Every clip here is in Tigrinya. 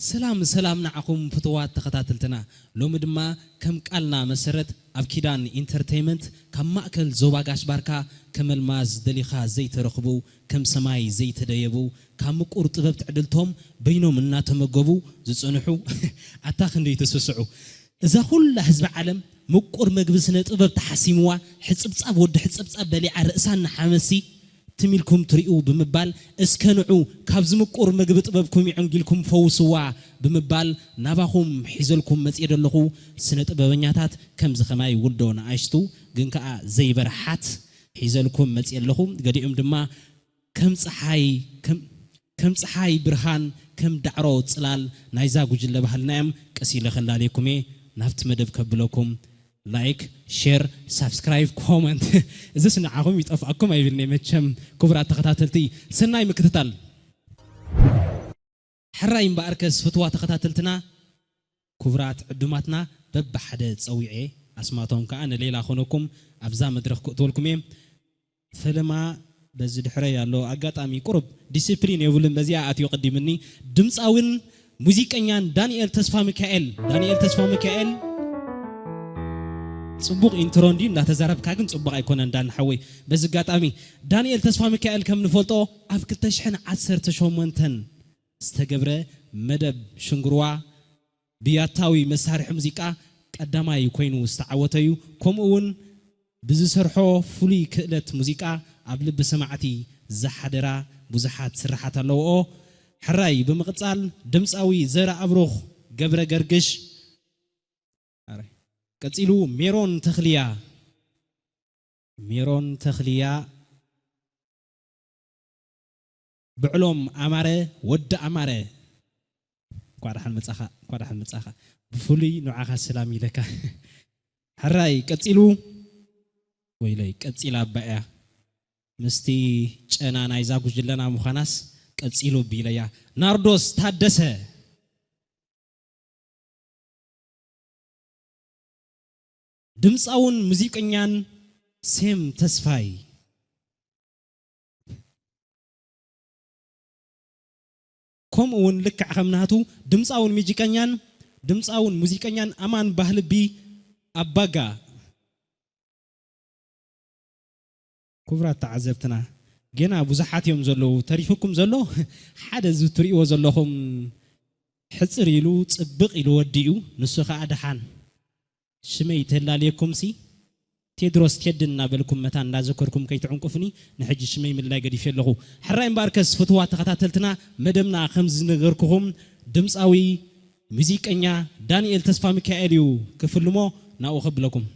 ሰላም ሰላም ንዓኹም ፍትዋት ተኸታተልትና። ሎሚ ድማ ከም ቃልና መሰረት ኣብ ኪዳን ኢንተርተይመንት ካብ ማእከል ዞባ ጋሽ ባርካ ከመልማዝ ደሊኻ ዘይተረኽቡ፣ ከም ሰማይ ዘይተደየቡ፣ ካብ ምቁር ጥበብ ትዕድልቶም በይኖም እናተመገቡ ዝጸንሑ ኣታ ክንደይ ትስስዑ። እዛ ኩላ ህዝቢ ዓለም ምቁር መግቢ ስነ ጥበብ ተሓሲምዋ፣ ሕጽብጻብ ወዲ ሕጽብጻብ በሊዓ ርእሳ እናሓመሲ ትም ኢልኩም ትሪኡ ብምባል፣ እስከ ንዑ ካብዚ ምቁር መግቢ ጥበብኩም ይዕንጊልኩም ፈውስዋ ብምባል ናባኹም ሒዘልኩም መጽየ ደለኹ። ስነ ጥበበኛታት ከምዚ ከማይ ውልዶ ንኣሽቱ ግን ከኣ ዘይበርሓት ሒዘልኩም መጽየ ኣለኹ። ገሊኦም ድማ ከም ጸሓይ ከም ከም ጸሓይ ብርሃን ከም ዳዕሮ ጽላል ናይዛ ጉጅለ ባህልና እዮም። ቀስ ኢለ ከላልየኩም እየ ናብቲ መደብ ከብለኩም። ላይክ፣ ሼር፣ ሳብስክራይብ፣ ኮመንት እዚስ ንዓኹም ይጠፍኣኩም ኣይብልኒ መቸም። ክቡራት ተኸታተልቲ ሰናይ ምክትታል። ሕራይ እምበኣርከስ ፍትዋ ተኸታተልትና ክቡራት ዕዱማትና በብሓደ ጸዊዐ ኣስማቶም ከኣ ንሌላ ኮነኩም ኣብዛ መድረኽ ክእትወልኩም እየ። ፈለማ በዚ ድሕረይ ኣሎ ኣጋጣሚ ቁሩብ ዲሲፕሊን የብሉን በዚኣ ኣትዩ ቅዲምኒ። ድምፃውን ሙዚቀኛን ዳንኤል ተስፋ ሚካኤል። ዳንኤል ተስፋ ሚካኤል ጽቡቕ ኢንትሮ እንዲ እንዳተዛረብካ ግን ጽቡቕ ኣይኮነን ዳን ሓወይ። በዚ ኣጋጣሚ ዳንኤል ተስፋ ሚካኤል ከም ንፈልጦ ኣብ ክልተ ሽሕን ዓሰርተ ሸሞንተን ዝተገብረ መደብ ሽንግርዋ ብያታዊ መሳርሒ ሙዚቃ ቀዳማይ ኮይኑ ዝተዓወተ እዩ። ከምኡ እውን ብዝሰርሖ ፍሉይ ክእለት ሙዚቃ ኣብ ልቢ ሰማዕቲ ዝሓደራ ብዙሓት ስርሓት ኣለውኦ። ሕራይ ብምቕጻል ድምፃዊ ዘርኣብሩኽ ገብረ ገርግሽ፣ ቀጺሉ ሜሮን ተኽልያ፣ ሜሮን ተኽልያ ብዕሎም ኣማረ ወዲ ኣማረ እንኳዕ ደሓን መጻኻ እንኳዕ ደሓን መጻኻ ብፍሉይ ንዓኻ ሰላም ኢለካ ሕራይ ቀጺሉ ወይለይ ቀጺላ ኣባያ ምስቲ ጨና ናይዛ ጉጅለና ምዃናስ ቀጺሉ ቢለያ ናርዶስ ታደሰ ድምፃውን ሙዚቀኛን ሴም ተስፋይ ከምኡ እውን ልክዕ ከም ናቱ ድምፃውን ሙዚቀኛን ድምፃውን ሙዚቀኛን ኣማን ባህልቢ ኣባጋ ክቡራት ተዓዘብትና ገና ብዙሓት እዮም ዘለዉ ተሪፉኩም ዘሎ ሓደ እዚ ትሪእዎ ዘለኹም ሕፅር ኢሉ ፅብቕ ኢሉ ወዲኡ ንሱ ከዓ ደሓን ሽመይ ተላልየኩምሲ ቴድሮስ ቴዲ እናበልኩም መታን እንዳዘከርኩም ከይትዕንቁፍኒ ንሕጂ ሽመይ ምልላይ ገዲፈ ኣለኹ ሕራይ እምበኣርከስ ፍትዋት ተኸታተልትና መደብና ከም ዝነገርኩኹም ድምፃዊ ሙዚቀኛ ዳንኤል ተስፋ ሚካኤል እዩ ክፍልሞ ናብኡ ከብለኩም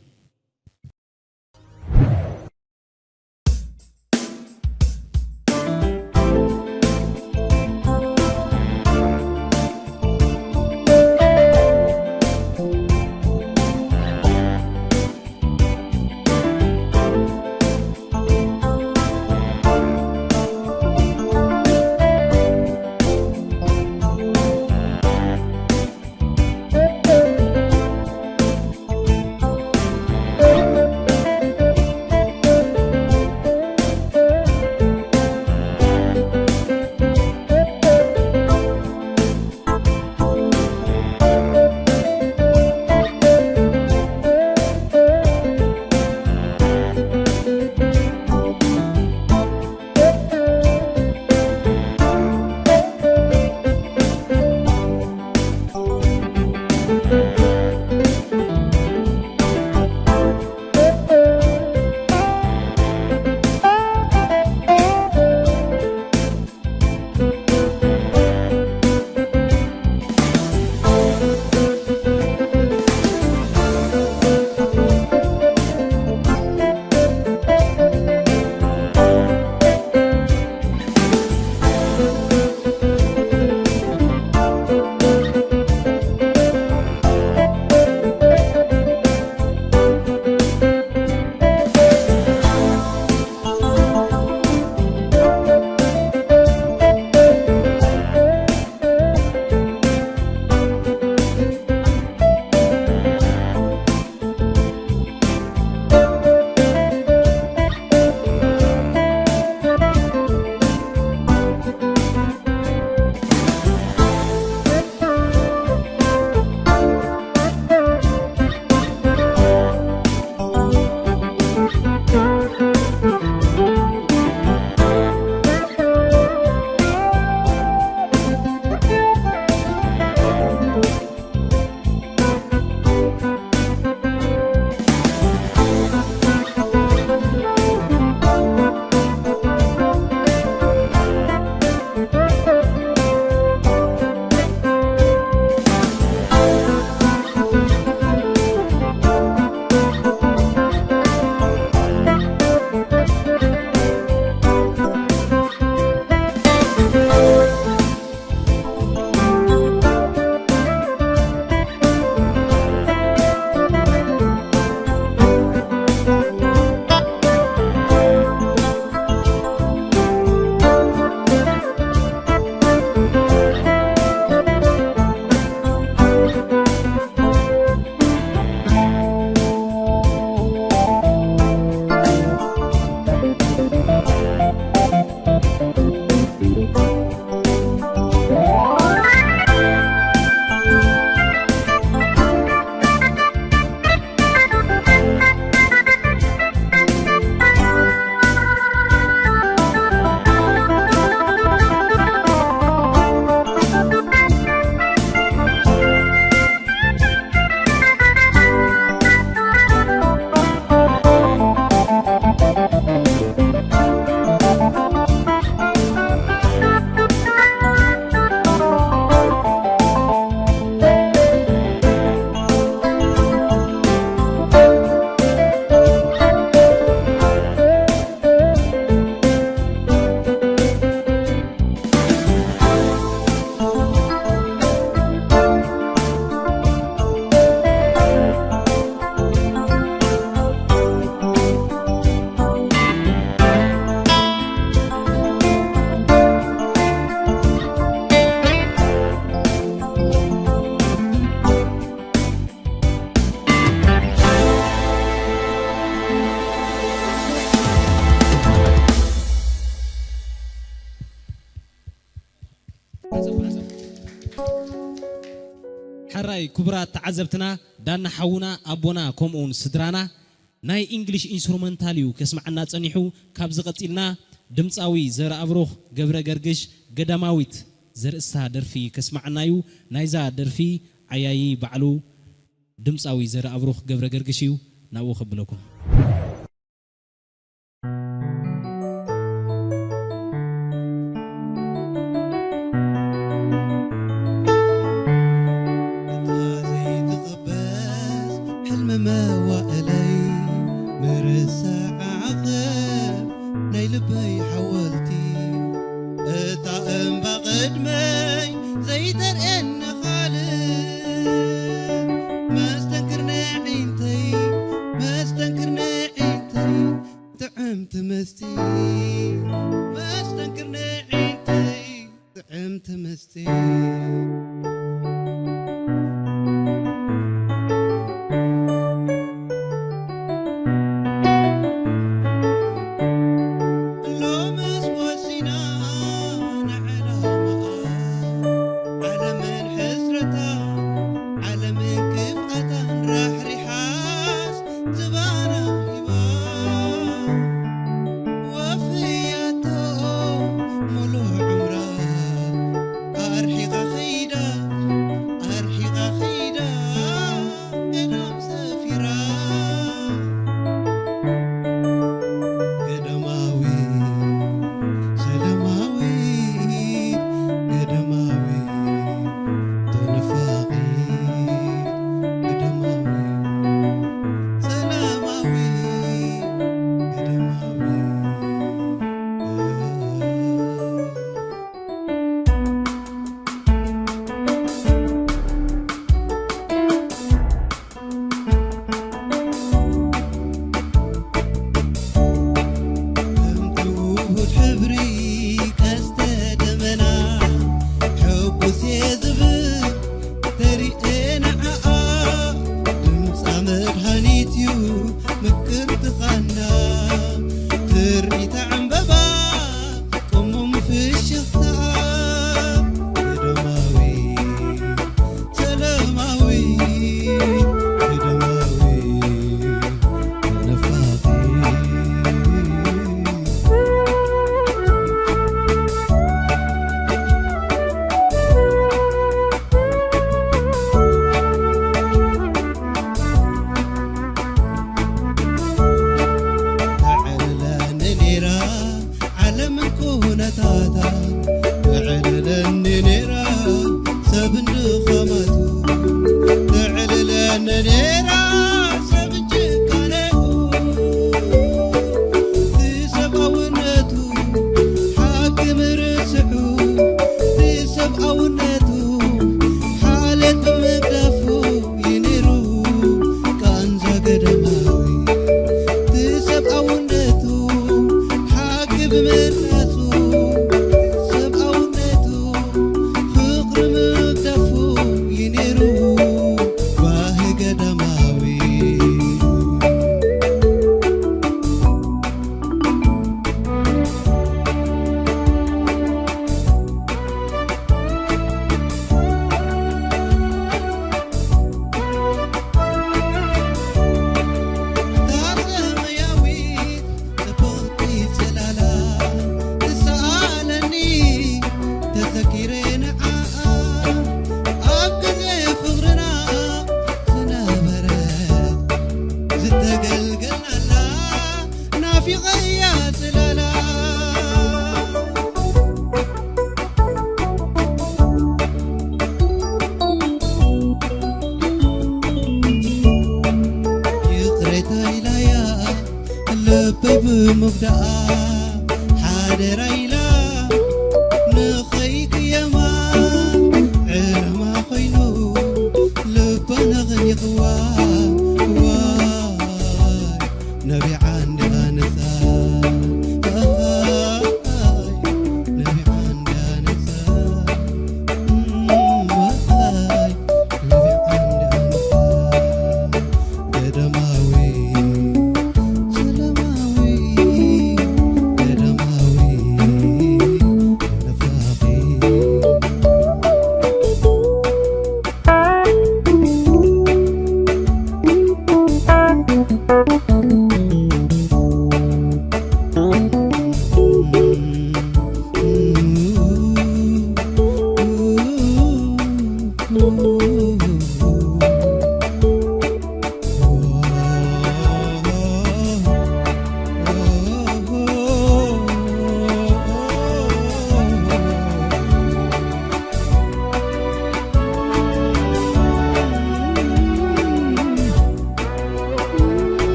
ሕራይ ክቡራት ተዓዘብትና፣ ዳና ሓውና፣ ኣቦና፣ ከምኡውን ስድራና ናይ ኢንግሊሽ ኢንስትሩመንታል እዩ ከስምዓና ጸኒሑ። ካብዚ ቀጺልና ድምጻዊ ዘርኣብሩኽ ገብረ ገርግሽ ገዳማዊት ዘርእስታ ደርፊ ከስምዓና እዩ። ናይዛ ደርፊ ዓያዪ ባዕሉ ድምጻዊ ዘርኣብሩኽ ገብረ ገርግሽ እዩ። ናብኡ ከብለኩም። እታ ዘይትቕበስ ሕልሚ መዋእለይ፣ ምርሳዕ ዓቐብ ናይ ልበይ ሓወልቲ፣ እታ እምባ ቅድመይ ዘይተርእየኒ ካልእ፣ መስተንክር ንዒንተይ፣ መስተንክር ንዒንተይ፣ ጥዕምቲ መስቲ፣ መስተንክር ንዒንተይ፣ ጥዕምቲ መስቲ። ሎምስ ወሲና ንዕላማኣ፣ ዓለምን ሕስረታ፣ ዓለምን ክፍኣታን ራሕሪሓስ ዝባና ሂባ። ወፍያቶ ሙሉእ ዕምራ ኣርሒቓ ኸይዳ፣ ኣርሒቓ ኸይዳ ገዳም ሰፊራ። ገዳማዊ ሰላማዊ፣ ገዳማዊ ተነፋቒ፣ ገዳማዊ ሰላማዊ፣ ገዳማዊ። ከምቲ ውሁድ ሕብሪ ቀስተ ደመና፣ ሕጉስ እየ ዝብል ተሪኤ ንዓኣ። ድምፃ መድሃኒት እዩ ምቅርቲ ቓና፣ ትርኢታ ዕምበባ ቅሙም ፍሽኽታ። ገዳማዊ ሰላማዊ፣ ገዳማዊ ተነፋቒ። ተዕልለኒ ነይራ ዓለምን ኩነታታን፣ ተዕልለኒ ነይራ ሰብ እንድኻማቱ፣ ተዕልለኒ ነይራ ሰብ ጭካኔኡ፣ ብሰብኣውነቱ ሓቂ ምርስሑ፣ ብሰብኣውነቱ ሓልዮት ብምግዳፉ እዩ ነይሩ ቃንዛ ገዳማዊ። ብሰብኣውነቱ ሓቂ ብምርካሱ፣ ሰብኣውነቱ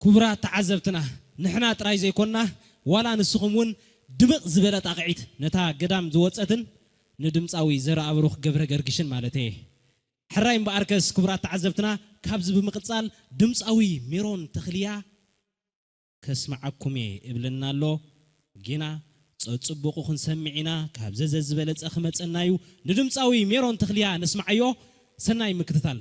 ክቡራት ተዓዘብትና፣ ንሕና ጥራይ ዘይኮንና፣ ዋላ ንስኹም እውን ድምቕ ዝበለ ጣቕዒት ነታ ገዳም ዝወጸትን ንድምጻዊ ዘርኣብሩኽ ገብረ ገርግሽን ማለት እየ። ሕራይ እምበኣርከስ ክቡራት ተዓዘብትና፣ ካብዚ ብምቕጻል ድምጻዊ ሜሮን ተኽልያ ከስምዓኩም እየ እብለና ኣሎ። ጌና ጸጽቡቑ ክንሰምዕ ኢና። ካብ ዘዘ ዝበለጸ ክመጸና እዩ። ንድምጻዊ ሜሮን ተኽልያ ነስምዓዮ። ሰናይ ምክትታል።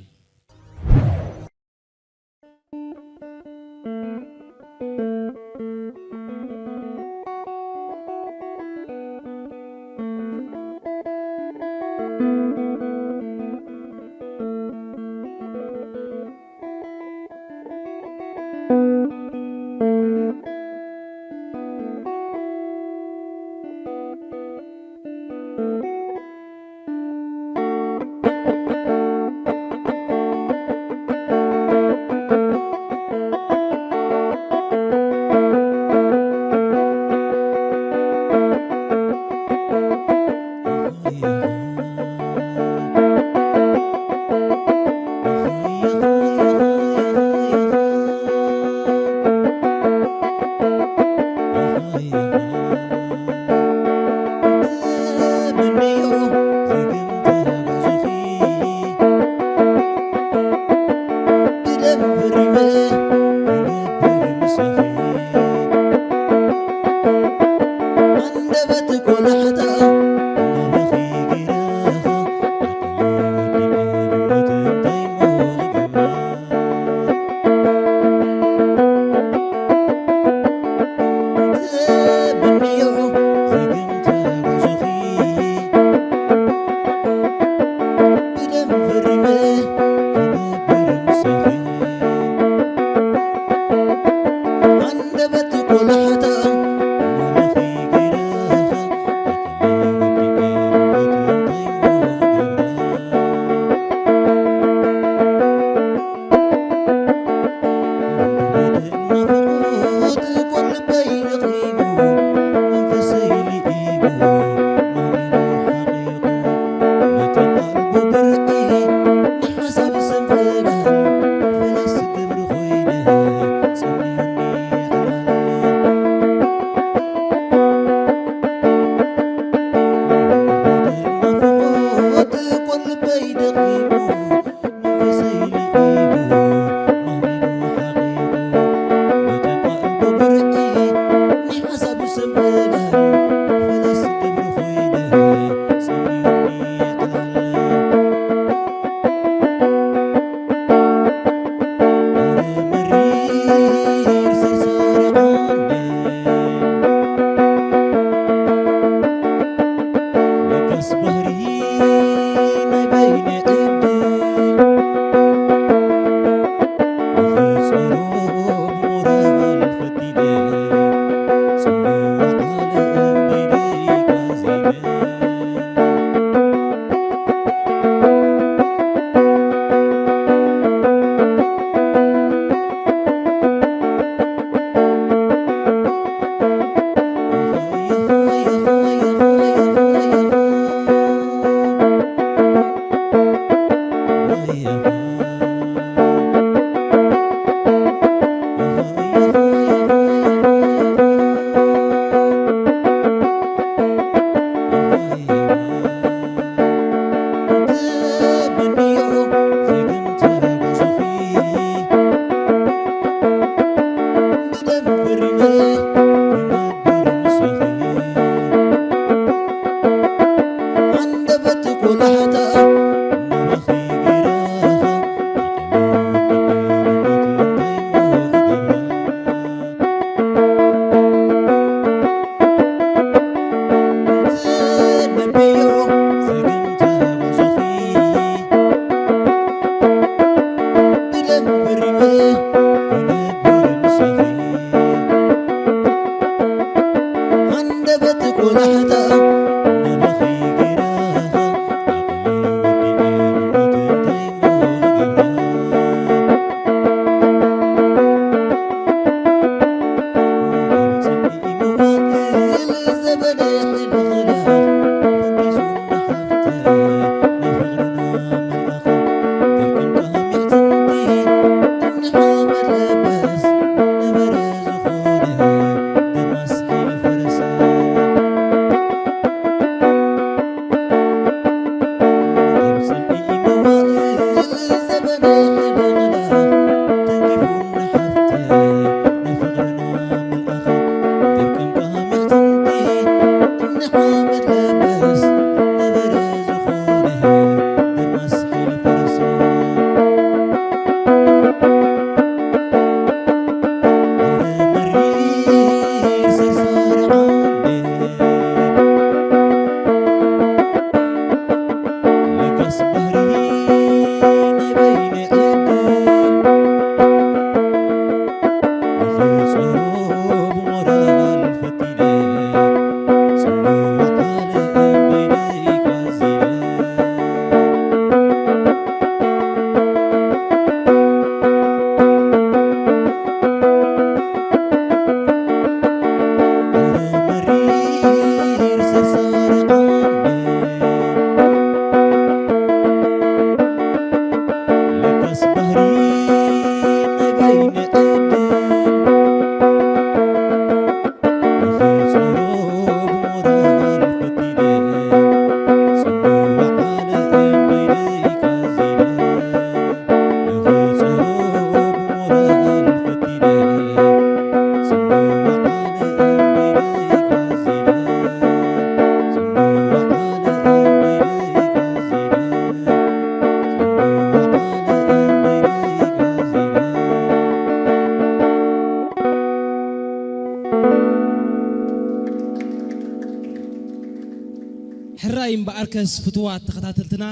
እምበኣርከስ ፍቱዋት ተኸታተልትና፣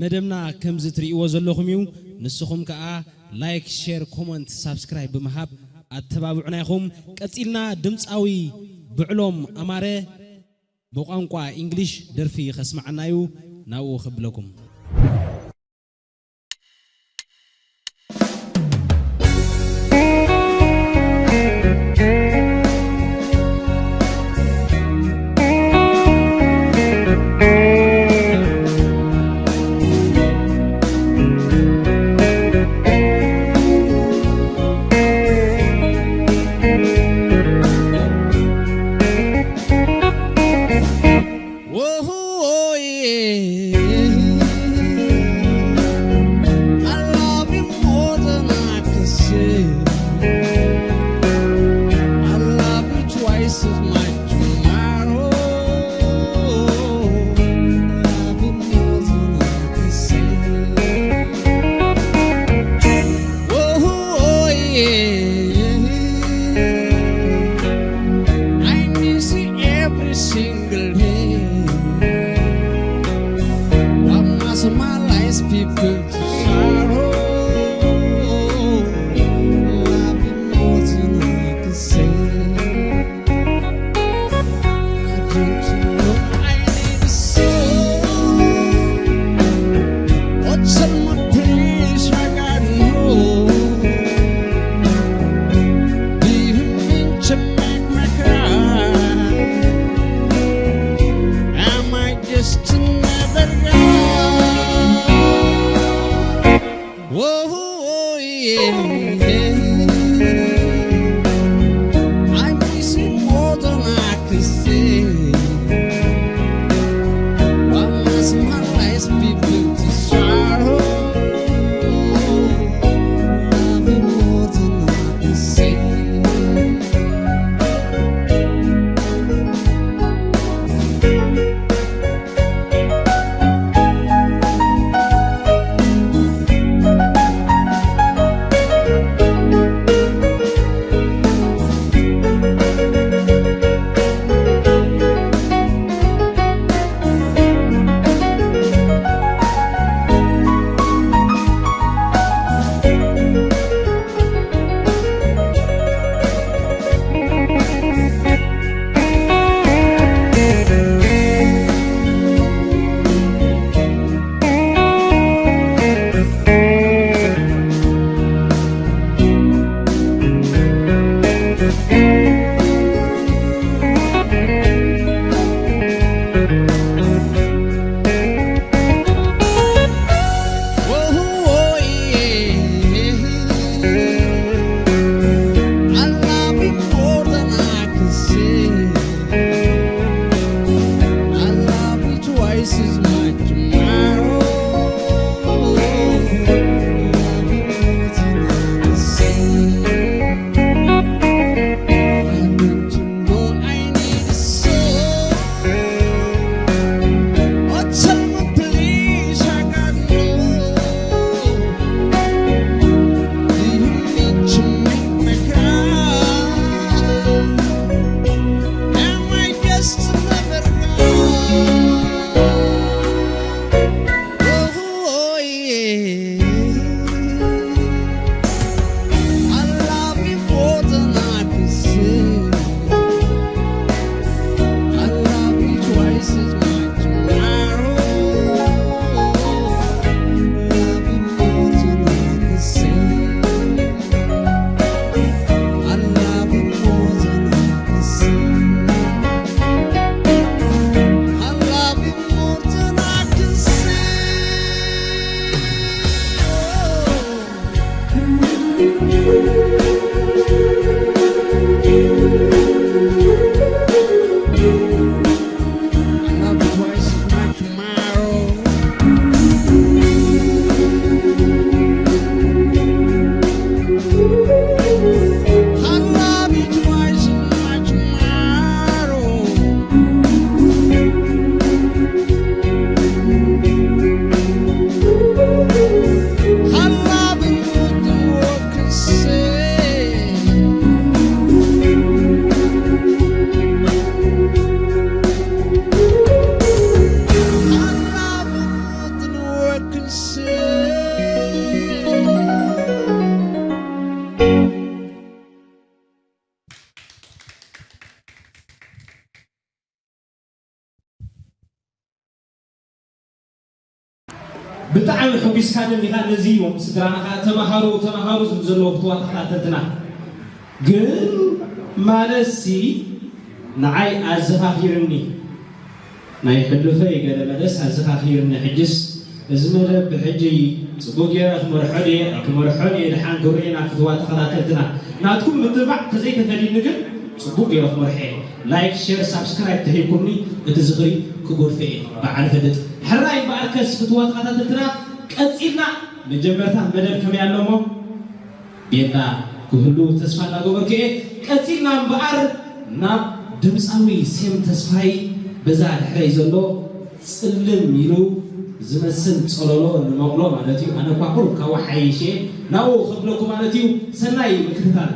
መደብና ከምዚ ትርእይዎ ዘለኹም እዩ። ንስኹም ከኣ ላይክ፣ ሼር፣ ኮመንት፣ ሳብስክራይብ ብምሃብ ኣተባብዑና ኢኹም። ቀጺልና ድምጻዊ ብዕሎም ኣማረ ብቋንቋ ኢንግሊሽ ደርፊ ከስምዓና እዩ። ናብኡ ከብለኩም። ብጣዕሚ ሕጒስካኒ እንዲኻ። ነዚ እዮም ስድራና ኸዓ ተማሃሩ፣ ተማሃሩ ዝብሉ ዘለዉ ፍትዋት ተኸታተልትና። ግን ማለትሲ ንዓይ ኣዘኻኺርኒ። ናይ ሕሉፈይ ገለ መለስ ኣዘኻኺርኒ። ሕጅስ እዚ መደብ ብሕጂ ጽቡቕ ገይረ ክመርሖ ድየ ኣይክመርሖን እየ። ደሓን ክርእየና ፍትዋት ተኸታተልትና። ናትኩም ምትብባዕ ተዘይተፈሊኒ ግን ጽቡቕ ገይረ ክመርሖ እየ። ላይክ፣ ሼር፣ ሳብስክራይብ ተሂብኩምኒ እቲ ዝኽሪ ክጎድፎ እየ። በዓል ፈለጥ። ሕራይ እምበኣርከስ ፍትዋት ተኸታተልትና ቀጺልና መጀመርታ መደብ ከመይ ኣሎ እሞ ቤላ ክህሉ ተስፋ እናገበርኩ እየ። ቀጺልና እምበኣር ናብ ድምፃዊ ሴም ተስፋይ በዛ ድሕረይ ዘሎ ጽልም ኢሉ ዝመስል ጸለሎ ንመቕሎ ማለት እዩ። ኣነ እኳ ቁሩብ ካብኡ ሓይሽ እየ ናብኡ ከብለኩ ማለት እዩ። ሰናይ ምክትታል።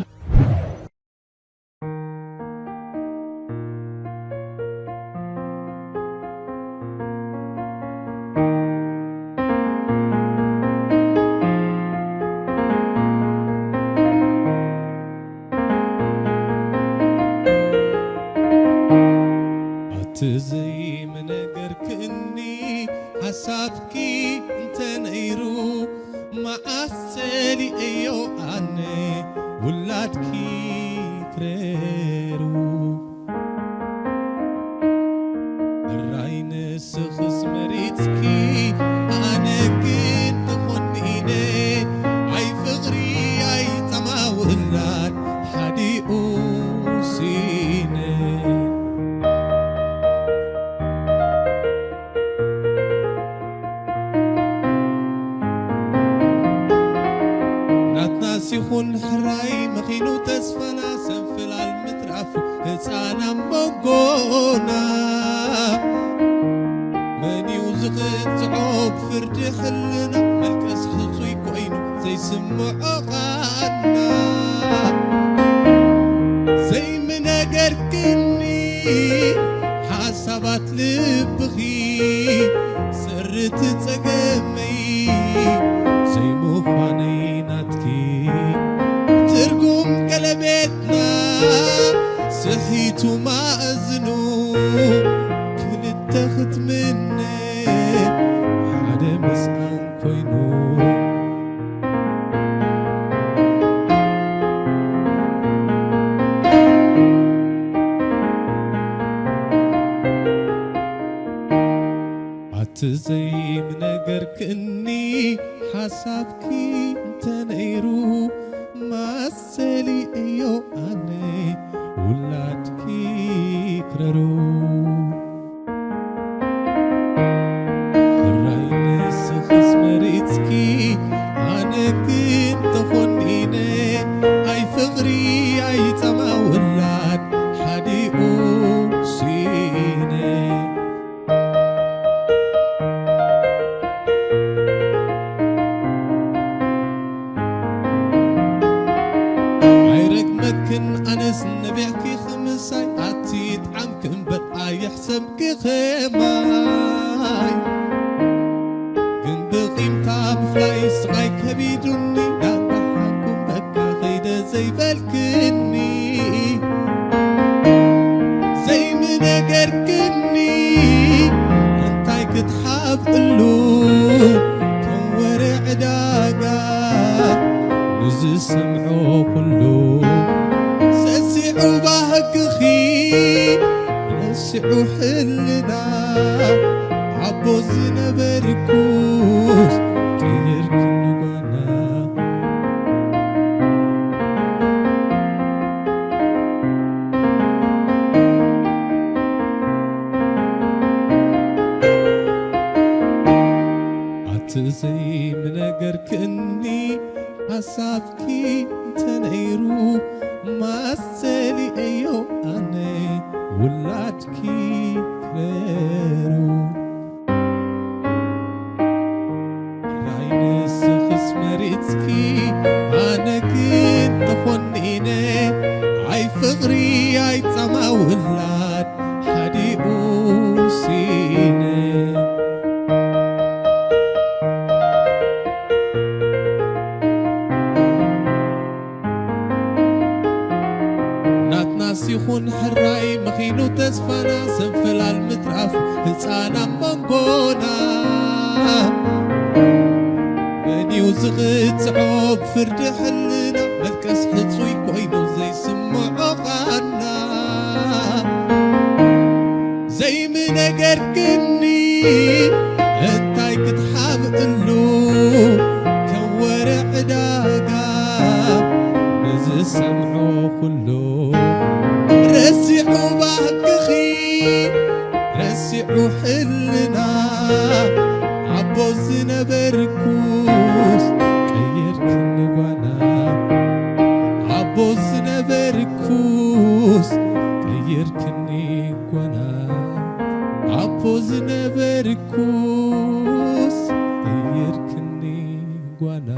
ኣቲ ዘይምነገርክኒ ሓሳብኪ እንተነይሩ፣ መዓስ ጸሊኤዮ ኣነ ውላድኪ ክረሩ። ሕራይ ንስኽስ መሪጽኪ፣ ኣነ ግን ተኾኒነ። ኣይ ፍቕሪ ኣይ ጻማ ውላድ ሓዲኡ ሲነ። ናትናስ ይኹን ሕራይ መኺኑ ተስፋና ሰንፈላል ምትራፉ ህፃን ኣብ መንጎና። መን እዩ ዝቕፅዖ ብፍርዲ ሕልና? መልቀስ ሕፁይ ኮይኑ ዘይስምዖ ቓና። ዘይምነገርክኒ ሓሳባት ልብኺ፣ ስርቲ ጸገመይ ዘይምዃነይ ናትኪ፣ ትርጉም ቀለቤትና ስሒቱ ማእዝኑ፣ ክልተ ክትምነ ሓደ ምስኣን ኮይኑ። ኣቲ ዘይምነገርክኒ ሓሳብኪ እንተነይሩ፣ ማሰሊ እዮ ኣነ ውላድኪ ክረሩ። ሕራይ ንስኽስ መሪጽኪ፣ ኣነ ግን ተኾኒነ። ኣይ ፍቕሪ ኣይ ጻማ ውላድ ሓዲኡ ሲነ። ኣይረግመክን ኣነስ ነቢዕኪ ክምሳይ፣ ኣቲ ይጥዓምኪ እምበር ኣየሕሰምኪ ኸማይ። ግን ብቂምታ ምፍላይ ስቓይ ከቢዱኒ፣ ዳርባሓኩም በቃ ኸይደ ዘይበልክኒ። ዘይምነገርክኒ እንታይ ክትሓብእሉ፣ ከም ወረ ዕዳጋ ንዝሰምዖ ኩሉ። ሰሲዑ ባህግኺ ረሲዑ ሕልና፣ ኣቦ ዝነበርኩስ ቀይርክኒ ጓና። ኣቲ ዘይምነገርክኒ ሓሳብኪ እንተነይሩ፣ ማሰሊ እዮ ኣነ ውላድኪ ክረሩ። ራይ ንስኽስ መሪጽኪ፣ ኣነ ግን ተኾኒነ። ኣይ ፍቕሪ ኣይ ጻማ ውላድ ሓዲኡ ሲነ። ናትናስ ይኹን ሕራይ መኺኑ ተስፋና፣ ሰንፈላል ምትራፍ ህፃን ኣብ መንጎና። ዝቕጽዖ ብፍርዲ ሕልና፣ መልቀስ ሕጹይ ኮይኑ ዘይስምዖ ቓና። ዘይምነገርክኒ እንታይ ክትሓብእሉ፣ ከም ወረ ዕዳጋ ንዝሰምዖ ኩሉ። ረሲዑ ባህግኺ፣ ረሲዑ ሕልና፣ ኣቦ ዝነበርኩስ ቀየርክኒ ጓና። ኣቦ ዝነበርኩስ ቀየርክኒ ጓና። ኣቦ ዝነበርኩስ ቀየርክኒ ጓና።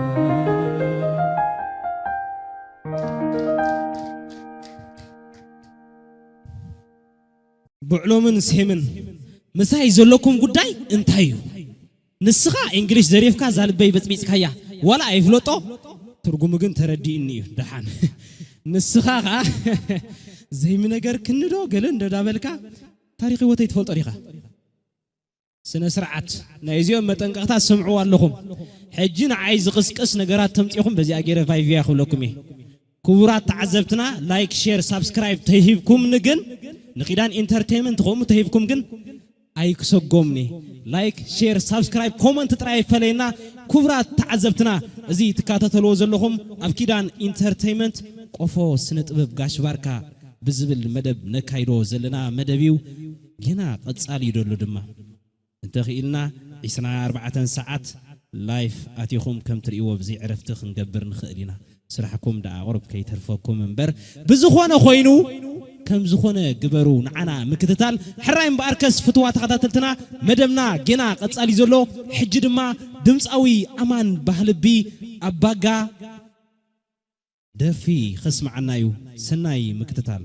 ብዕሎምን ሴምን ምሳይ ዘለኩም ጉዳይ እንታይ እዩ? ንስኻ እንግሊሽ ዘሪፍካ እዛ ልበይ በጽቢጽካያ፣ ዋላ ኣይፍለጦ፣ ትርጉሙ ግን ተረዲእኒ እዩ። ደሓን ንስኻ ኸኣ ዘይምነገርክኒ ዶ ገለ እንዳበልካ ታሪኽ ህይወተይ ትፈልጦ ዲኻ? ስነ ስርዓት፣ ናይ እዚኦም መጠንቀቕታ ትሰምዕዎ ኣለኹም። ሕጂ ንዓይ ዝቕስቅስ ነገራት ተምጺኹም በዚኣ ገይረ ቫይቪያ ክብለኩም እየ። ክቡራት ተዓዘብትና፣ ላይክ፣ ሼር፣ ሳብስክራይብ ተሂብኩምኒ ግን፣ ንኪዳን ኢንተርቴይመንት ከምኡ ተሂብኩም ግን ኣይክሰጎምኒ። ላይክ፣ ሼር፣ ሳብስክራይብ፣ ኮመንት ጥራይ ይፈለየና። ክቡራት ተዓዘብትና፣ እዚ ትከታተልዎ ዘለኹም ኣብ ኪዳን ኢንተርቴይመንት ቆፎ ስነ ጥበብ ጋሽ ባርካ ብዝብል መደብ ነካይዶ ዘለና መደብ እዩ። ገና ቀጻሊ እዩ ደሎ ድማ። እንተኽኢልና ዒስራን ኣርባዕተን ሰዓት ላይፍ ኣቲኹም ከም ትርእይዎ ብዘይ ዕረፍቲ ክንገብር ንኽእል ኢና። ስራሕኩም ደኣ ቁሩብ ከይተርፈኩም እምበር፣ ብዝኾነ ኮይኑ ከም ዝኾነ ግበሩ። ንዓና ምክትታል ሕራይ እምበኣርከስ ፍትዋ ተኸታተልትና፣ መደብና ጌና ቀጻሊ ዘሎ። ሕጂ ድማ ድምፃዊ ኣማን ባህልቢ ኣባጋ ደርፊ ከስምዓና እዩ። ሰናይ ምክትታል።